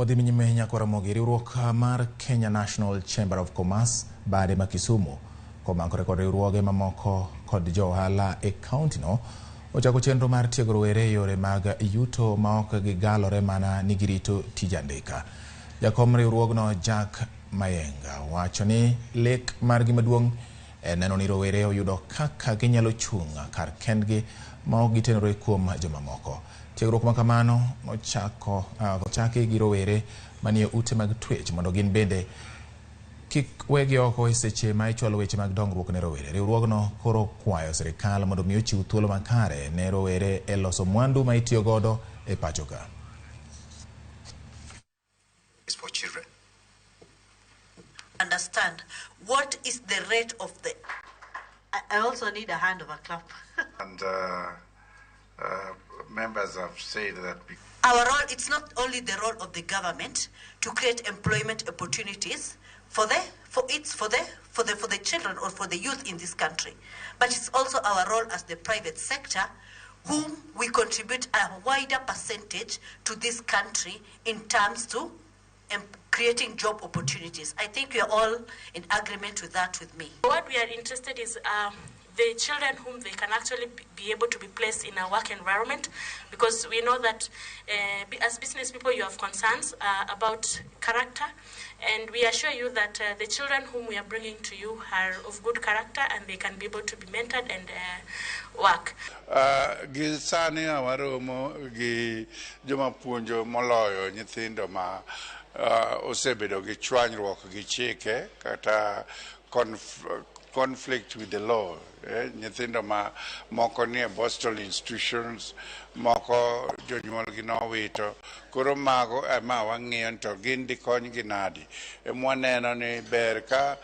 Wadhi nyime nyakwa Ramogi. Riwruok mar Kenya National Chamber of Commerce bade ma Kisumu komakore kod riwruoge mamoko kod jo ohala e kaunti no ochako chenro mar tiego rowere e yore mag yuto ma ok gigalore mana ni girito tij andika. Jakom riwruogno Jack Mayenga wacho ni lek margi maduong' en neno ni rowere oyudo kaka ginyalo chung' kar kendgi ma ok gitenore kuom jomamoko. Tiegruok ma kamano nochako ochaki gi rowere manie ute mag twech mondo gin bende kik wegi oko e seche ma ichwalo weche mag dongruok ne rowere. Riwruogno koro kwayo sirikal mondo mi ochiw thuolo makare ne rowere e loso mwandu ma itiyo godo e pacho ka. For children. Understand what is the rate of the. I also need a hand of a clap. And members have said that Our role, it's not only the role of the government to create employment opportunities for the for it's for the for the for the children or for the youth in this country, but it's also our role as the private sector, whom we contribute a wider percentage to this country in terms to creating job opportunities. I think we are all in agreement with that with me. What we are interested is the children whom they can actually be able to be placed in a work environment, because we know that as business people you have concerns about character, and we assure you that the children whom we are bringing to you are of good character and they can be able to be mentored and work. Gi sani waromo gi joma puonjo moloyo nyithindo ma osebedo gi chwanyruok gi chike kata conflict with the law, nyithindo ma moko nie borstal institutions, moko jonyuolgi nowito. Koro mago ema wang'iyo to gin dikonygi nadi. Emwaneno ni ber ka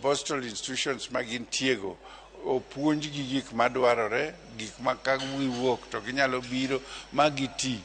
borstal institutions ma gintiego opuonjgi gik madwarore, gik ma ka giwuok to ginyalo biro ma giti.